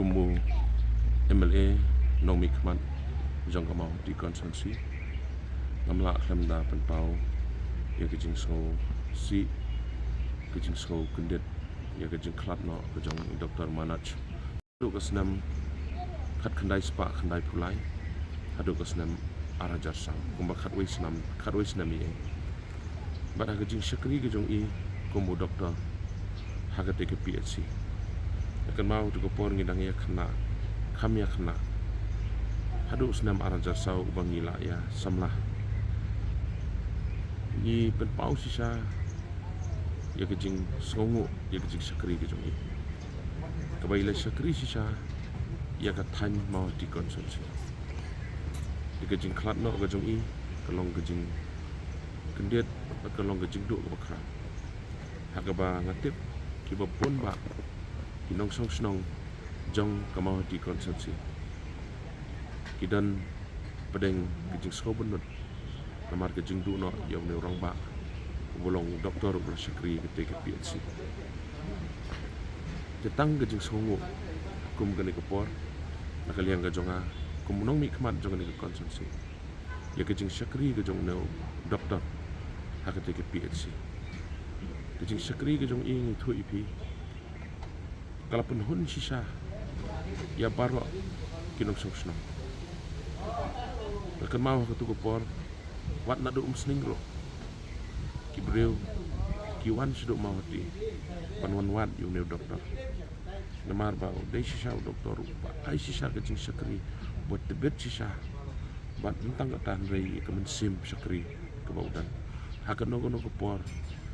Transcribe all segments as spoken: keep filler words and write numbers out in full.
Kum u M L A nongmihkhmat jong ka Mawhati constituency, ngam lah khlem da pynpaw ïa ka jingsngewsih, ka jingsngew kyndit ïa ka jingkhlad noh ka jong i Doktor Manoj. Haduh ka snem khatkhyndai spah khyndaiphew lai haduh ka snem ar hajar saw, kumba khatwei snem, khatwei snem ïa. Bad ha ka jingshakri ka jong i kum u doktor ha katei ka P H C. Ïa kynmaw tu ka por ngi dang ïa khynnah, kham ïa khynnah. Haduh snem ar hajar saw uba ngi lah ïa samla, ngi pynpaw shisha ïa ka jingsngewnguh ïa ka jingshakri ka jong i, kaba i la shakri shisha ïa ka thaiñ Mawhati constituency. Ïa ka jingkhlad noh ka jong i ka long ka jingkyndit bad ka long ka jingduh kaba khraw, ha kaba nga tip kiba bun bah ki nongshong shnong jong ka Mawhati constituency ki don pdeng ka jingsngewbynnud namar ka jingduh noh ïa une u rangbah uba long u doktor uba la shakri ïa katei ka P H C. Te tang ka jingsngewnguh kum kane ka por na ka liang ka jong nga kum u nongmihkhmat jong kane ka constituency ïa ka jingshakri ka jong une u doktor ha katei ka P H C. Ka jingshakri ka jong i, ngi ïathuh ïa phi, ka la pynhun shisha ïa baroh ki nongshong shnong. Nga kynmaw ha katu ka por, wat naduh umsning ruh ki briew ki wan shaduh Mawhati ban wan wad ïa une u doktor. Namar ba u dei shisha u doktor uba ai shisha ka jingshakri, uba tbit shisha. Bad ym tang katta hynrei ïa ka mynsiem shakri kaba u don. Ha kano kano ka por,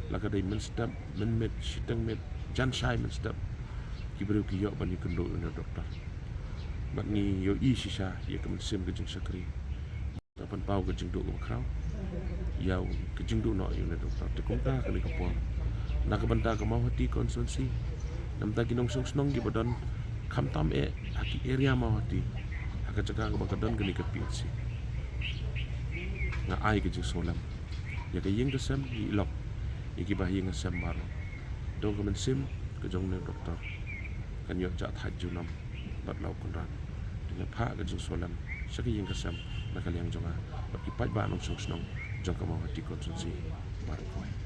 la ka dei mynstep, mynmiet, shiteng miet, jan shai mynstep, ki briew ki ïoh ban ïakynduh ïa une u doktor. Bad ngi ïohi shisha ïa ka mynsiem ka jingshakri. Ka pynpaw ka jingduh kaba khraw ïa u, ka jingduh noh ïa une u doktor. Te kumta kane ka por, na ka bynta ka Mawhati constituency, na ka bynta ki nongshong shnong kiba don khamtam eh ha ki area Mawhati, ha ka jaka kaba ka don kane ka P H C, nga ai ka jingsngewlem ïa ka ïing ka sem, ïa i lok, ïa kiba ha ïing ha sem baroh. To ka mynsiem ka jong une u doktor kan ïoh jah thait junom bad la u kynrad. Te nga phah ka jingsngewlem sha ka ïing ka sem na ka liang jong nga bad ki paidbah nongshong shnong jong ka Mawhati constituency baroh kawei.